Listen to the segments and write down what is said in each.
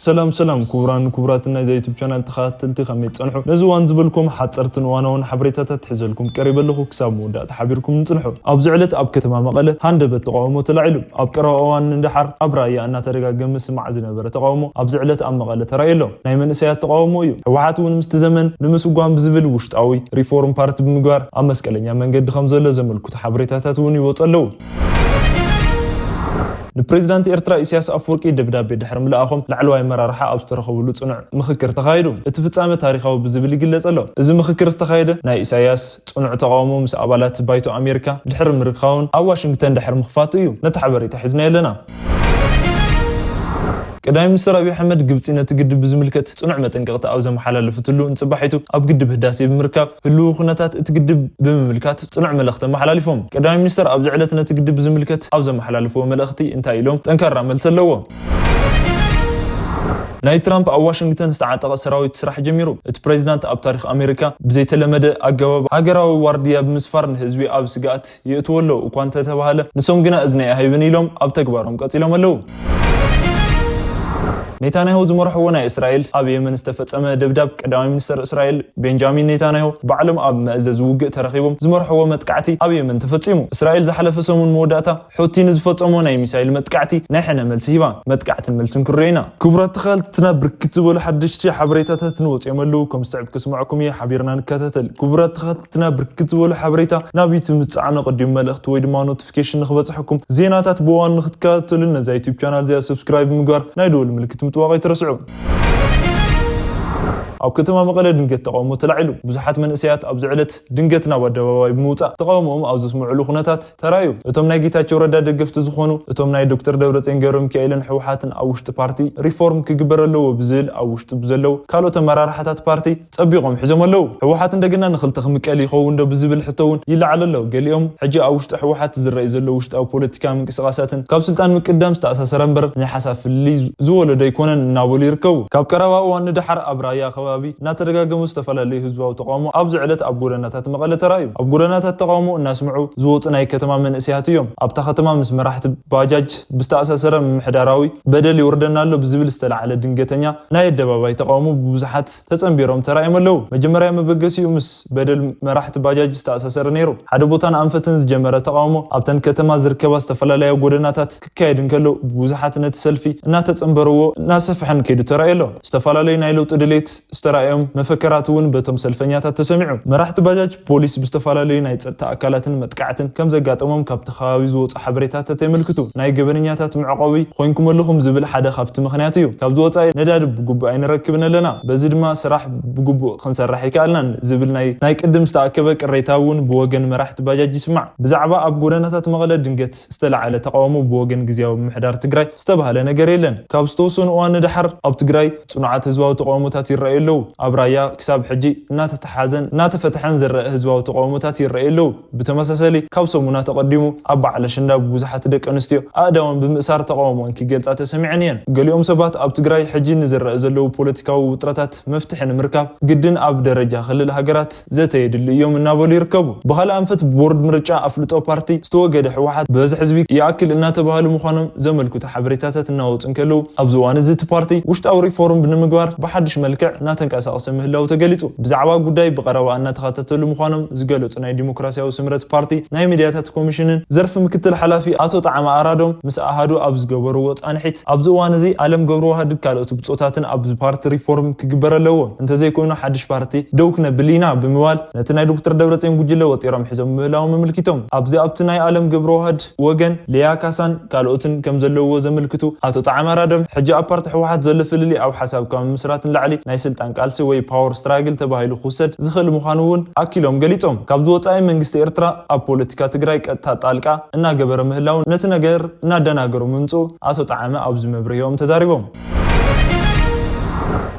ሰላም ሰላም ክቡራን ክቡራትን ናይዛ ዩቱብ ቻናል ተኸታተልቲ፣ ከመይ ትጸንሑ? ነዚ እዋን ዝበልኩም ሓጸርትን እዋናውን ሓበሬታታት ሒዘልኩም ቀሪበ ኣለኹ። ክሳብ መወዳእታ ሓቢርኩም ንጽንሑ። ኣብዚ ዕለት ኣብ ከተማ መቐለ ሃንደበት ተቃውሞ ተላዒሉ። ኣብ ቀረባ እዋን ንደሓር ኣብ ራያ እናተደጋገመ ስማዕ ዝነበረ ተቃውሞ ኣብዚ ዕለት ኣብ መቐለ ተራእዩ ኣሎ። ናይ መንእሰያት ተቃውሞ እዩ። ህወሓት እውን ምስቲ ዘመን ንምስጓም ብዝብል ውሽጣዊ ሪፎርም ፓርቲ ብምግባር ኣብ መስቀለኛ መንገዲ ከም ዘሎ ዘመልክቱ ሓበሬታታት እውን ይወፁ ኣለዉ። ንፕሬዚዳንት ኤርትራ ኢሳያስ ኣፈወርቂ ደብዳቤ ድሕሪ ምልኣኾም ላዕለዋይ መራርሓ ኣብ ዝተረኸብሉ ጽኑዕ ምኽክር ተኻይዱ። እቲ ፍጻመ ታሪኻዊ ብዝብል ይግለጽ ኣሎ። እዚ ምኽክር ዝተኻየደ ናይ ኢሳያስ ጽኑዕ ተቃውሞ ምስ ኣባላት ባይቶ ኣሜሪካ ድሕሪ ምርካውን ኣብ ዋሽንግተን ድሕሪ ምኽፋቱ እዩ። ነቲ ሓበሬታ ሒዝና ኣለና። ቀዳማይ ሚኒስትር ኣብይ ኣሕመድ ግብጺ ነቲ ግድብ ብዝምልከት ጽኑዕ መጠንቀቕታ ኣብ ዘመሓላለፈትሉ እንጽባሒቱ ኣብ ግድብ ህዳሴ ብምርካብ ህልው ኩነታት እቲ ግድብ ብምምልካት ጽኑዕ መልእኽቲ ኣመሓላሊፎም። ቀዳማይ ሚኒስትር ኣብዚ ዕለት ነቲ ግድብ ብዝምልከት ኣብ ዘመሓላለፍዎ መልእኽቲ እንታይ ኢሎም? ጠንካራ መልሲ ኣለዎ። ናይ ትራምፕ ኣብ ዋሽንግተን ዝተዓጠቐ ሰራዊት ስራሕ ጀሚሩ። እቲ ፕሬዚዳንት ኣብ ታሪኽ ኣሜሪካ ብዘይተለመደ ኣገባብ ሃገራዊ ዋርድያ ብምስፋር ንህዝቢ ኣብ ስግኣት የእትዎ ኣለዉ እኳ እንተተባህለ፣ ንሶም ግና እዝኒ ኣይሃብን ኢሎም ኣብ ተግባሮም ቀጺሎም ኣለዉ። ኔታንያሁ ዝመርሕዎ ናይ እስራኤል ኣብ የመን ዝተፈጸመ ደብዳብ ቀዳማይ ሚኒስተር እስራኤል ቤንጃሚን ኔታንያሁ ባዕሎም ኣብ መእዘዚ ውግእ ተረኺቦም ዝመርሕዎ መጥቃዕቲ ኣብ የመን ተፈጺሙ። እስራኤል ዝሓለፈ ሰሙን መወዳእታ ሑቲ ንዝፈጸሞ ናይ ሚሳይል መጥቃዕቲ ናይ ሕነ መልሲ ሂባ። መጥቃዕትን መልስን ክርዮ ኢና። ክቡራት ተኸታተልትና ብርክት ዝበሉ ሓደሽቲ ሓበሬታታት ንወጽኦም ኣለዉ። ከም ዝስዕብ ክስምዐኩም እየ። ሓቢርና ንከታተል። ክቡራት ተኸታተልትና ብርክት ዝበሉ ሓበሬታ ናብ ዩቱብ ምስ ጸዓኑ ቀዲሙ መልእኽቲ ወይ ድማ ኖቲፊኬሽን ንኽበጽሐኩም ዜናታት ብእዋኑ ንክትከታተሉ ነዛ ዩቱብ ቻናል እዚኣ ሰብስክራይብ ምግባር ናይ ደወል ምልክት ምጥዋቕ ኣይትረስዑ። ኣብ ከተማ መቐለ ድንገት ተቃውሞ ተላዒሉ። ብዙሓት መንእሰያት ኣብዚ ዕለት ድንገት ናብ ኣደባባይ ብምውጻእ ተቃውሞኦም ኣብ ዘስምዕሉ ኩነታት ተራእዩ። እቶም ናይ ጌታቸው ረዳ ደገፍቲ ዝኾኑ እቶም ናይ ዶክተር ደብረጽዮን ገብረ ሚካኤልን ህወሓትን ኣብ ውሽጢ ፓርቲ ሪፎርም ክግበር ኣለዎ ብዝብል ኣብ ውሽጢ ብዘለዉ ካልኦት ኣመራርሓታት ፓርቲ ጸቢቖም ሒዞም ኣለዉ። ህወሓት እንደገና ንኽልተ ክምቀል ይኸውን ዶ ብዝብል ሕቶ እውን ይለዓል ኣሎ። ገሊኦም ሕጂ ኣብ ውሽጢ ህወሓት ዝረኣይ ዘሎ ውሽጣዊ ፖለቲካ ምንቅስቓሳትን ካብ ስልጣን ምቅዳም ዝተኣሳሰረ እምበር ናይ ሓሳብ ፍልልይ ዝወለዶ ኣይኮነን እናበሉ ይርከቡ። ካብ ቀረባ እዋን ንደሓር ኣብ ራያ ከባቢ እናተደጋገሙ ዝተፈላለዩ ህዝባዊ ተቃውሞ ኣብዚ ዕለት ኣብ ጎደናታት መቐለ ተራእዩ። ኣብ ጎደናታት ተቃውሞ እናስምዑ ዝወፁ ናይ ከተማ መንእሰያት እዮም። ኣብታ ከተማ ምስ መራሕቲ ባጃጅ ብዝተኣሳሰረ ምምሕዳራዊ በደል ይወርደና ኣሎ ብዝብል ዝተላዕለ ድንገተኛ ናይ ኣደባባይ ተቃውሞ ብብዙሓት ተጸንቢሮም ተራእዮም ኣለዉ። መጀመርያ መበገሲኡ ምስ በደል መራሕቲ ባጃጅ ዝተኣሳሰረ ነይሩ። ሓደ ቦታን ኣንፈትን ዝጀመረ ተቃውሞ ኣብተን ከተማ ዝርከባ ዝተፈላለያ ጎደናታት ክካየድ እንከሎ፣ ብዙሓት ነቲ ሰልፊ እናተጸንበርዎ እናሰፍሐን ከይዱ ተራእዮ ኣሎ። ዝተፈላለዩ ናይ ለውጢ ድሌት ዝተራእዮም መፈከራት እውን በቶም ሰልፈኛታት ተሰሚዑ። መራሕቲ ባጃጅ ፖሊስ ብዝተፈላለዩ ናይ ጸጥታ ኣካላትን መጥቃዕትን ከም ዘጋጠሞም ካብቲ ከባቢ ዝወጹ ሓበሬታታት የመልክቱ። ናይ ገበነኛታት መዕቆቢ ኮይንኩም ኣለኹም ዝብል ሓደ ካብቲ ምኽንያት እዩ። ካብዚ ወጻኢ ነዳዲ ብግቡእ ኣይንረክብን ኣለና፣ በዚ ድማ ስራሕ ብግቡእ ክንሰርሕ ኣይከኣልናን ዝብል ናይ፣ ናይ ቅድም ዝተኣከበ ቅሬታ እውን ብወገን መራሕቲ ባጃጅ ይስማዕ። ብዛዕባ ኣብ ጎደናታት መቐለ ድንገት ዝተላዓለ ተቃውሞ ብወገን ግዝያዊ ምምሕዳር ትግራይ ዝተባህለ ነገር የለን። ካብ ዝተወሰኑ እዋን ንደሓር ኣብ ትግራይ ጽኑዓት ህዝባዊ ተቃውሞታት ይረኣዩ ኣለዉ። ኣብ ራያ ክሳብ ሕጂ እናተተሓዘን እናተፈትሐን ዝረአ ህዝባዊ ተቃውሞታት ይረኣዩ ኣለዉ። ብተመሳሳሊ ካብ ሰሙናት ኣቐዲሙ ኣብ በዓል ኣሸንዳ ብብዙሓት ደቂ ኣንስትዮ ኣእዳወን ብምእሳር ተቃውሞን ክገልጻ ተሰሚዐን እየን። ገሊኦም ሰባት ኣብ ትግራይ ሕጂ ንዝረአ ዘለዉ ፖለቲካዊ ውጥረታት መፍትሒ ንምርካብ ግድን ኣብ ደረጃ ክልል ሃገራት ዘተ የድሊ እዮም እናበሉ ይርከቡ። ብኻልእ ኣንፈት ቦርድ ምርጫ ኣፍልጦ ፓርቲ ዝተወገደ ህወሓት ብበዝሒ ህዝቢ ይኣክል እናተባህሉ ምዃኖም ዘመልክቱ ሓበሬታታት እናወፁ እንከለዉ ኣብዚ እዋን እዚ እቲ ፓርቲ ውሽጣዊ ሪፎርም ብምግባር ብሓድሽ መልክዕ እናተንቀሳቐሰ ምህላው ተገሊፁ። ብዛዕባ ጉዳይ ብቐረባ እናተኸታተሉ ምዃኖም ዝገለፁ ናይ ዲሞክራሲያዊ ስምረት ፓርቲ ናይ ሚድያታት ኮሚሽንን ዘርፊ ምክትል ሓላፊ ኣቶ ጣዕመ ኣራዶም ምስ ኣሃዱ ኣብ ዝገበርዎ ፃንሒት ኣብዚ እዋን እዚ ኣለም ገብረዋህድ ካልኦት ብፆታትን ኣብዚ ፓርቲ ሪፎርም ክግበር ኣለዎ፣ እንተዘይኮይኑ ሓድሽ ፓርቲ ደው ክነብል ኢና ብምባል ነቲ ናይ ዶክተር ደብረፅዮን ጉጅለ ወጢሮም ሒዞም ምህላዎም ኣመልኪቶም። ኣብዚ ኣብቲ ናይ ኣለም ገብረዋህድ ወገን ሊያ ካሳን ካልኦትን ከም ዘለውዎ ዘመልክቱ ኣቶ ጣዕመ ኣራዶም ሕጂ ኣብ ፓርቲ ህወሓት ዘሎ ፍልልይ ኣብ ሓሳብ ካብ ምምስራት ንላዕሊ ናይ ስልጣን ቃልሲ ወይ ፓወር ስትራግል ተባሂሉ ክውሰድ ዝኽእል ምዃኑ እውን ኣኪሎም ገሊፆም። ካብዚ ወፃኢ መንግስቲ ኤርትራ ኣብ ፖለቲካ ትግራይ ቀጥታ ጣልቃ እናገበረ ምህላውን ነቲ ነገር እናደናገሩ ምምፅኡ ኣቶ ጣዕመ ኣብዚ መብርሂኦም ተዛሪቦም።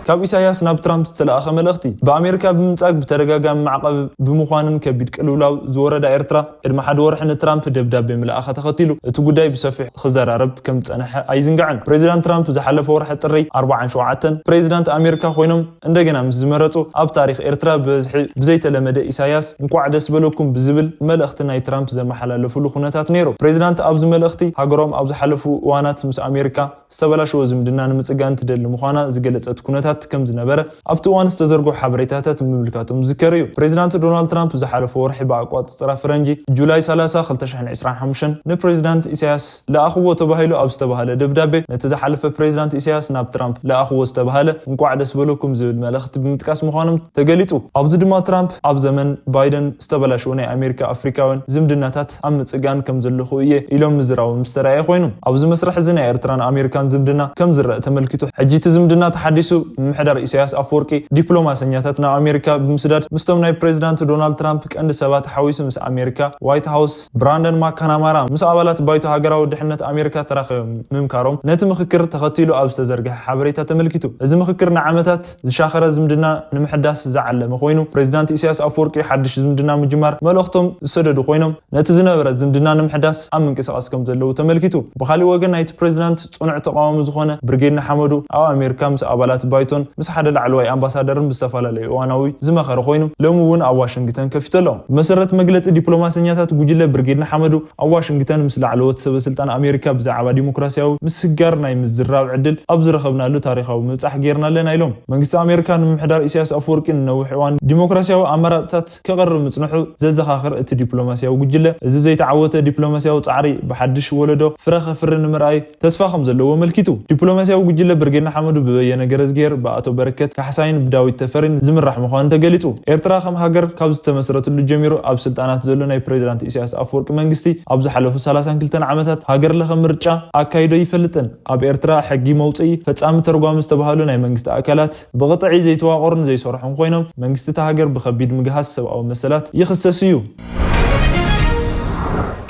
ካብ ኢሳያስ ናብ ትራምፕ ዝተለኣኸ መልእኽቲ። ብኣሜሪካ ብምንጻግ ብተደጋጋሚ ማዕቐብ ብምዃንን ከቢድ ቅልውላው ዝወረዳ ኤርትራ፣ ቅድሚ ሓደ ወርሒ ንትራምፕ ደብዳቤ ምልኣኻ ተኸቲሉ እቲ ጉዳይ ብሰፊሑ ክዘራረብ ከም ዝጸንሐ ኣይዝንጋዕን። ፕሬዚዳንት ትራምፕ ዝሓለፈ ወርሒ ጥሪ ኣርባዓን ሸውዓተን ፕሬዚዳንት ኣሜሪካ ኮይኖም እንደገና ምስ ዝመረጹ፣ ኣብ ታሪኽ ኤርትራ ብበዝሒ ብዘይተለመደ ኢሳያስ እንኳዕ ደስ በለኩም ብዝብል መልእኽቲ ናይ ትራምፕ ዘመሓላለፉሉ ኩነታት ነይሩ። ፕሬዚዳንት ኣብዚ መልእኽቲ፣ ሃገሮም ኣብ ዝሓለፉ እዋናት ምስ ኣሜሪካ ዝተበላሸወ ዝምድና ንምጽጋን ትደሊ ምዃና ዝገለጸት ኩነታት ከም ዝነበረ ኣብቲ እዋን ዝተዘርግሑ ሓበሬታታት ምምልካቶም ዝዝከር እዩ። ፕሬዚዳንት ዶናልድ ትራምፕ ዝሓለፈ ወርሒ ብኣቋጽጽራ ፈረንጂ ጁላይ ሰላሳ ክልተ ሽሕን ዕስራን ሓሙሽተን ንፕሬዚዳንት ኢሳያስ ለኣኽዎ ተባሂሉ ኣብ ዝተባህለ ደብዳቤ፣ ነቲ ዝሓለፈ ፕሬዚዳንት ኢሳያስ ናብ ትራምፕ ለኣኽዎ ዝተባህለ እንቋዕ ደስ በለኩም ዝብል መልእኽቲ ብምጥቃስ ምዃኖም ተገሊጹ። ኣብዚ ድማ ትራምፕ ኣብ ዘመን ባይደን ዝተበላሸወ ናይ ኣሜሪካ ኣፍሪካውያን ዝምድናታት ኣብ ምጽጋን ከም ዘለኹ እየ ኢሎም ምዝራቦም ዝተረኣየ ኮይኑ፣ ኣብዚ መስርሕ እዚ ናይ ኤርትራን ኣሜሪካን ዝምድና ከም ዝረአ ተመልኪቱ። ሕጂ እቲ ዝምድና ተሓዲሱ ምምሕዳር ኢሳያስ ኣፈወርቂ ዲፕሎማሰኛታት ናብ ኣሜሪካ ብምስዳድ ምስቶም ናይ ፕሬዚዳንት ዶናልድ ትራምፕ ቀንዲ ሰባት ሓዊሱ ምስ ኣሜሪካ ዋይት ሃውስ ብራንደን ማካናማራ ምስ ኣባላት ባይቶ ሃገራዊ ድሕነት ኣሜሪካ ተራኺቦም ምምካሮም ነቲ ምኽክር ተኸቲሉ ኣብ ዝተዘርግሐ ሓበሬታ ተመልኪቱ። እዚ ምኽክር ንዓመታት ዝሻኸረ ዝምድና ንምሕዳስ ዝዓለመ ኮይኑ፣ ፕሬዚዳንት ኢሳያስ ኣፈወርቂ ሓድሽ ዝምድና ምጅማር መልእኽቶም ዝሰደዱ ኮይኖም፣ ነቲ ዝነበረ ዝምድና ንምሕዳስ ኣብ ምንቅስቓስ ከም ዘለዉ ተመልኪቱ። ብኻሊእ ወገን ናይቲ ፕሬዚዳንት ጽኑዕ ተቓዋሚ ዝኾነ ብርጌድ ንሓመዱ ኣብ ኣሜሪካ ምስ ኣባላት ባይቶን ምስ ሓደ ላዕለዋይ ኣምባሳደርን ብዝተፈላለዩ እዋናዊ ዝመኸረ ኮይኑ፣ ሎሚ እውን ኣብ ዋሽንግተን ከፊቱ ኣሎ። ብመሰረት መግለጺ ዲፕሎማሰኛታት ጉጅለ ብርጌድ ንሓመዱ ኣብ ዋሽንግተን ምስ ላዕለዎት ሰበ ስልጣን ኣሜሪካ ብዛዕባ ዲሞክራሲያዊ ምስግጋር ናይ ምዝራብ ዕድል ኣብ ዝረኸብናሉ ታሪኻዊ ምብጻሕ ጌርና ኣለና ኢሎም። መንግስቲ ኣሜሪካ ንምምሕዳር ኢሳያስ ኣፈወርቂ ንነዊሕ እዋን ዲሞክራሲያዊ ኣማራጽታት ከቕርብ ምጽንሑ ዘዘኻኽር እቲ ዲፕሎማሲያዊ ጉጅለ፣ እዚ ዘይተዓወተ ዲፕሎማሲያዊ ጻዕሪ ብሓድሽ ወለዶ ፍረ ከፍሪ ንምርኣይ ተስፋ ከም ዘለዎ ኣመልኪቱ። ዲፕሎማሲያዊ ጉጅለ ብርጌድ ንሓመዱ ብበየነ ገረዝጌር፣ ብኣቶ በረከት ካሕሳይን ብዳዊት ተፈሪን ዝምራሕ ምዃኑ ተገሊጹ። ኤርትራ ከም ሃገር ካብ ዝተመስረትሉ ጀሚሩ ኣብ ስልጣናት ዘሎ ናይ ፕሬዚዳንት ኢሳያስ ኣፈወርቂ መንግስቲ ኣብ ዝሓለፉ ሰላሳን ክልተን ዓመታት ሃገር ለኸ ምርጫ ኣካይዶ ይፈልጥን። ኣብ ኤርትራ ሕጊ መውጽኢ፣ ፈጻሚ ተርጓሚ ዝተባህሉ ናይ መንግስቲ ኣካላት ብቕጥዒ ዘይተዋቐሩን ዘይሰርሑን ኮይኖም፣ መንግስቲ እታ ሃገር ብኸቢድ ምግሃስ ሰብኣዊ መሰላት ይኽሰስ እዩ።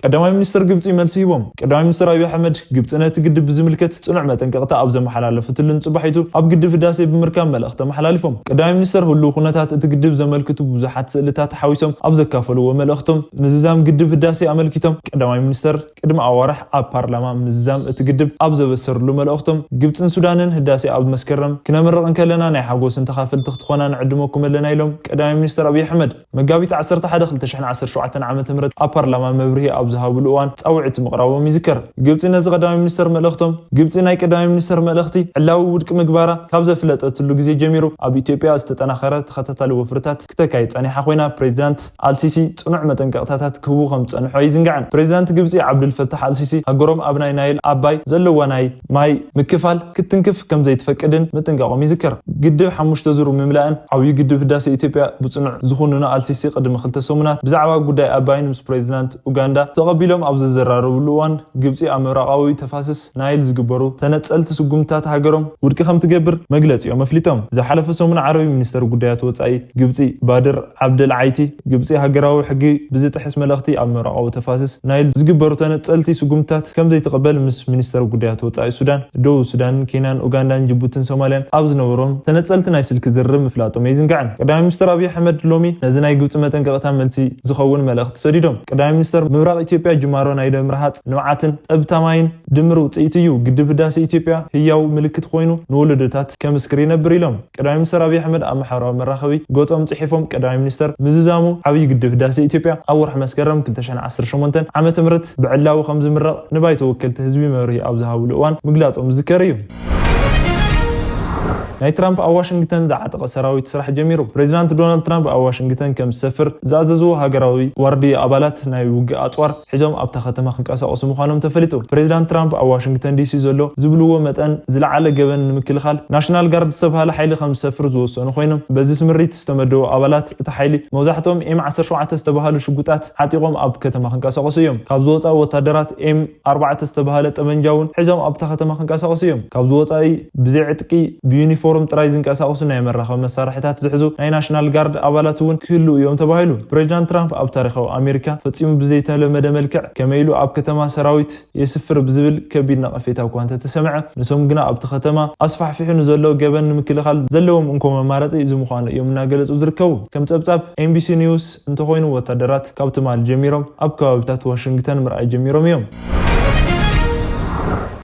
ቀዳማይ ሚኒስትር ግብጺ መልሲ ሂቦም። ቀዳማይ ሚኒስትር ኣብይ ኣሕመድ፣ ግብጺ ነቲ ግድብ ብዝምልከት ጽኑዕ መጠንቀቕታ ኣብ ዘመሓላለፈትሉን ጽባሒቱ፣ ኣብ ግድብ ህዳሴ ብምርካብ መልእኽቲ ኣመሓላሊፎም። ቀዳማይ ሚኒስትር ህሉው ኩነታት እቲ ግድብ ዘመልክቱ ብዙሓት ስእልታት ሓዊሶም ኣብ ዘካፈልዎ መልእኽቶም፣ ምዝዛም ግድብ ህዳሴ ኣመልኪቶም፣ ቀዳማይ ሚኒስትር ቅድሚ ኣዋርሕ ኣብ ፓርላማ ምዝዛም እቲ ግድብ ኣብ ዘበሰሩሉ መልእኽቶም፣ ግብጽን ሱዳንን ህዳሴ ኣብ መስከረም ክነምርቕ እንከለና ናይ ሓጎስን ተኻፈልቲ ክትኾና ንዕድመኩም ኣለና ኢሎም ቀዳማይ ሚኒስትር ኣብይ ኣሕመድ። መጋቢት ዓሰርተ ሓደ ክልተ ሽሕን ዓሰርተ ሸውዓተን ዓመተ ምህረት ኣብ ፓርላማ መብርሂ ኣብ ዝሃብሉ እዋን ጻውዒት ምቕራቦም ይዝከር። ግብጺ ነዚ ቀዳማይ ሚኒስተር መልእኽቶም፣ ግብጺ ናይ ቀዳማይ ሚኒስተር መልእኽቲ ዕላዊ ውድቂ ምግባራ ካብ ዘፍለጠትሉ ግዜ ጀሚሩ ኣብ ኢትዮጵያ ዝተጠናኸረ ተኸታታሊ ወፍርታት ክተካይድ ጸኒሓ ኮይና፣ ፕሬዚዳንት ኣልሲሲ ጽኑዕ መጠንቀቕታታት ክህቡ ከም ዝጸንሑ ኣይዝንጋዕን። ፕሬዚዳንት ግብጺ ዓብዱልፈታሕ ኣልሲሲ ሃገሮም ኣብ ናይ ናይል ኣባይ ዘለዋ ናይ ማይ ምክፋል ክትትንክፍ ከም ዘይትፈቅድን ምጥንቃቖም ይዝከር። ግድብ ሓሙሽተ ዙር ምምላእን ዓብዩ ግድብ ህዳሴ ኢትዮጵያ ብጽኑዕ ዝኹንኑ ኣልሲሲ ቅድሚ ክልተ ሰሙናት ብዛዕባ ጉዳይ ኣባይን ምስ ፕሬዚዳንት ኡጋንዳ ተቐቢሎም ኣብ ዘዘራረብሉ እዋን፣ ግብጺ ኣብ ምብራቓዊ ተፋሰስ ናይል ዝግበሩ ተነጸልቲ ስጉምትታት ሃገሮም ውድቂ ከም ትገብር መግለጺኦም ኣፍሊጦም። ዝሓለፈ ሰሙን ዓርቢ ሚኒስተር ጉዳያት ወጻኢ ግብጺ ባድር ዓብደል ዓይቲ፣ ግብጺ ሃገራዊ ሕጊ ብዝጥሕስ መልእኽቲ ኣብ ምብራቓዊ ተፋሰስ ናይል ዝግበሩ ተነጸልቲ ስጉምትታት ከም ዘይትቕበል ምስ ሚኒስተር ጉዳያት ወጻኢ ሱዳን፣ ደቡብ ሱዳንን ኬንያን ኡጋንዳን ጅቡትን ሶማልያን ኣብ ዝነበሮም ተነጸልቲ ናይ ስልኪ ዝርርብ ምፍላጦም ኣይዝንጋዕን። ቀዳማይ ሚኒስተር ኣብይ ኣሕመድ ሎሚ ነዚ ናይ ግብጺ መጠንቀቕታ መልሲ ዝኸውን መልእኽቲ ሰዲዶም። ቀዳማይ ሚኒስተር ምብራቕ ኢትዮጵያ ጅማሮ ናይ ደም ረሃጽ ልምዓትን ጠብታ ማይን ድምር ውጽኢት እዩ። ግድብ ህዳሴ ኢትዮጵያ ህያው ምልክት ኮይኑ ንወለዶታት ከምስክር ይነብር ኢሎም። ቀዳማይ ሚኒስተር ኣብይ ኣሕመድ ኣብ ማሕበራዊ መራኸቢ ገጾም ጽሒፎም፣ ቀዳማይ ሚኒስተር ምዝዛሙ ዓብዪ ግድብ ህዳሴ ኢትዮጵያ ኣብ ወርሒ መስከረም ክልተ ሽሕን ዓሰርተ ሸሞንተን ዓመተ ምህረት ብዕላዊ ከም ዝምረቕ ንባይቶ ወከልቲ ህዝቢ መብርሂ ኣብ ዝሃብሉ እዋን ምግላጾም ዝዝከር እዩ። ናይ ትራምፕ ኣብ ዋሽንግተን ዝዓጠቐ ሰራዊት ስራሕ ጀሚሩ። ፕሬዚዳንት ዶናልድ ትራምፕ ኣብ ዋሽንግተን ከም ዝሰፍር ዝኣዘዝዎ ሃገራዊ ዋርድያ ኣባላት ናይ ውግእ ኣጽዋር ሒዞም ኣብታ ከተማ ክንቀሳቐሱ ምዃኖም ተፈሊጡ። ፕሬዚዳንት ትራምፕ ኣብ ዋሽንግተን ዲሲ ዘሎ ዝብልዎ መጠን ዝለዓለ ገበን ንምክልኻል ናሽናል ጋርድ ዝተባህለ ሓይሊ ከም ዝሰፍር ዝወሰኑ ኮይኖም፣ በዚ ስምሪት ዝተመደቡ ኣባላት እቲ ሓይሊ መብዛሕትኦም ኤም ዓሰርተ ሸውዓተ ዝተባህሉ ሽጉጣት ዓጢቖም ኣብ ከተማ ክንቀሳቐሱ እዮም። ካብ ዝወጻኡ ወታደራት ኤም ኣርባዕተ ዝተባህለ ጠበንጃ እውን ሒዞም ኣብታ ከተማ ክንቀሳቐሱ እዮም። ካብ ዝወጻኢ ብዘይ ዕጥቂ ብዩኒፎርም ጥራይ ዝንቀሳቐሱ ናይ መራኸቢ መሳርሒታት ዝሕዙ ናይ ናሽናል ጋርድ ኣባላት እውን ክህልዉ እዮም ተባሂሉ። ፕሬዚዳንት ትራምፕ ኣብ ታሪኻዊ ኣሜሪካ ፈጺሙ ብዘይተለመደ መልክዕ ከመይ ኢሉ ኣብ ከተማ ሰራዊት የስፍር ብዝብል ከቢድ ነቐፌታ እኳ እንተተሰምዐ፣ ንሶም ግና ኣብቲ ከተማ ኣስፋሕፊሑ ንዘሎ ገበን ንምክልኻል ዘለዎም እንኮ መማረፂ እዚ ምዃኑ እዮም እናገለጹ ዝርከቡ። ከም ጸብጻብ ኤምቢሲ ኒውስ እንተኾይኑ፣ ወታደራት ካብ ትማሊ ጀሚሮም ኣብ ከባቢታት ዋሽንግተን ምርኣይ ጀሚሮም እዮም።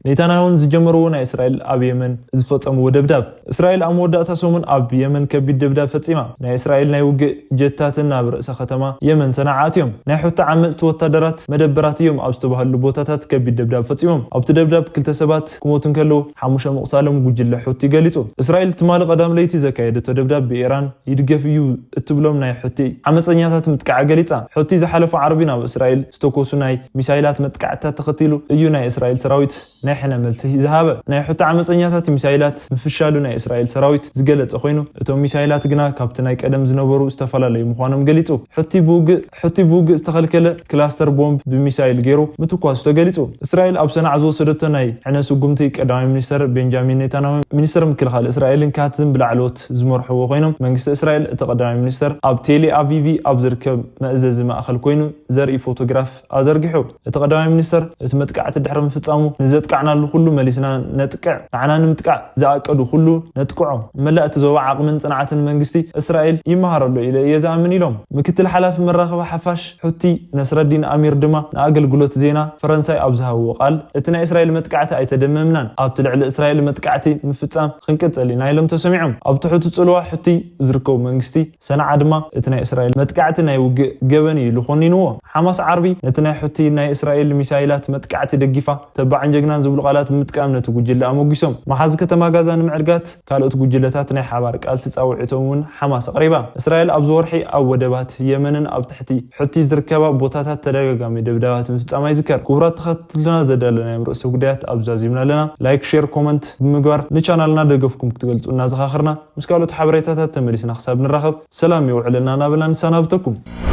ኔታንያሁን ዝጀመርዎ ናይ እስራኤል ኣብ የመን ዝፈጸምዎ ደብዳብ። እስራኤል ኣብ መወዳእታ ሰሙን ኣብ የመን ከቢድ ደብዳብ ፈጺማ። ናይ እስራኤል ናይ ውግእ ጀታትን ናብ ርእሰ ከተማ የመን ሰንዓ ኣትዮም። ናይ ሑቲ ዓመጽቲ ወታደራት መደበራት እዮም ኣብ ዝተባህሉ ቦታታት ከቢድ ደብዳብ ፈጺሞም። ኣብቲ ደብዳብ ክልተ ሰባት ክሞቱ እንከለዉ፣ ሓሙሽተ ምቕሳሎም ጉጅለ ሑቲ ገሊጹ። እስራኤል ትማሊ ቀዳም ለይቲ ዘካየደቶ ደብዳብ ብኢራን ይድገፍ እዩ እትብሎም ናይ ሑቲ ዓመጸኛታት ምጥቃዓ ገሊጻ። ሑቲ ዝሓለፈ ዓርቢ ናብ እስራኤል ዝተኮሱ ናይ ሚሳይላት መጥቃዕትታት ተኸቲሉ እዩ ናይ እስራኤል ሰራዊት ናይ ሕነ መልሲ ዝሃበ። ናይ ሑቲ ዓመጸኛታት ሚሳይላት ምፍሻሉ ናይ እስራኤል ሰራዊት ዝገለጸ ኮይኑ፣ እቶም ሚሳይላት ግና ካብቲ ናይ ቀደም ዝነበሩ ዝተፈላለዩ ምዃኖም ገሊጹ። ሑቲ ብውግእ፣ ሑቲ ብውግእ ዝተኸልከለ ክላስተር ቦምብ ብሚሳይል ገይሩ ምትኳሱ ተገሊጹ። እስራኤል ኣብ ሰንዓ ዝወሰደቶ ናይ ሕነ ስጉምቲ ቀዳማይ ሚኒስተር ቤንጃሚን ኔታንያሁ፣ ሚኒስተር ምክልኻል እስራኤልን ካትዝን ብላዕለዎት ዝመርሕዎ ኮይኖም፣ መንግስቲ እስራኤል እቲ ቀዳማይ ሚኒስተር ኣብ ቴሌ ኣቪቪ ኣብ ዝርከብ መእዘዚ ማእኸል ኮይኑ ዘርኢ ፎቶግራፍ ኣዘርጊሑ። እቲ ቀዳማይ ሚኒስተር፣ እቲ መጥቃዕቲ ድሕሪ ምፍጻሙ ንዘጥቃዕናሉ ኩሉ መሊስና ነጥቅዕ፣ ንዓና ንምጥቃዕ ዝኣቀዱ ኩሉ ነጥቅዖ። መላእ እቲ ዞባ ዓቕምን ጽንዓትን መንግስቲ እስራኤል ይመሃረሉ ኢለ እየ ዝኣምን ኢሎም። ምክትል ሓላፊ መራኸቢ ሓፋሽ ሑቲ ነስረዲን ኣሚር ድማ ንኣገልግሎት ዜና ፈረንሳይ ኣብ ዝሃብዎ ቃል፣ እቲ ናይ እስራኤል መጥቃዕቲ ኣይተደመምናን፣ ኣብቲ ልዕሊ እስራኤል መጥቃዕቲ ምፍጻም ክንቅጽል ኢና ኢሎም ተሰሚዖም። ኣብ ትሑት ጽልዋ ሑቲ ዝርከቡ መንግስቲ ሰንዓ ድማ እቲ ናይ እስራኤል መጥቃዕቲ ናይ ውግእ ገበን እዩ ኢሉ ኮኒንዎ። ሓማስ ዓርቢ ነቲ ናይ ሑቲ ናይ እስራኤል ሚሳይላት መጥቃዕቲ ደጊፋ፣ ተባዕን ጀግናን ዝብሉ ቃላት ብምጥቃም ነቲ ጉጅለ ኣሞጊሶም። መሓዚ ከተማ ጋዛ ንምዕርጋት ካልኦት ጉጅለታት ናይ ሓባር ቃልሲ ጻውዒቶም እውን ሓማስ ኣቕሪባ። እስራኤል ኣብዚ ወርሒ ኣብ ወደባት የመንን ኣብ ትሕቲ ሑቲ ዝርከባ ቦታታት ተደጋጋሚ ደብዳባት ምፍጻማ ይዝከር። ክቡራት ተኸታተልትና ዘዳለናዮም ርእሰ ጉዳያት ኣብዚ ዛዚምና ኣለና። ላይክ፣ ሼር፣ ኮመንት ብምግባር ንቻናልና ደገፍኩም ክትገልጹ እናዘኻኽርና፣ ምስ ካልኦት ሓበሬታታት ተመሊስና ክሳብ ንራኸብ ሰላም የውዕለና እናበልና ንሰናብተኩም።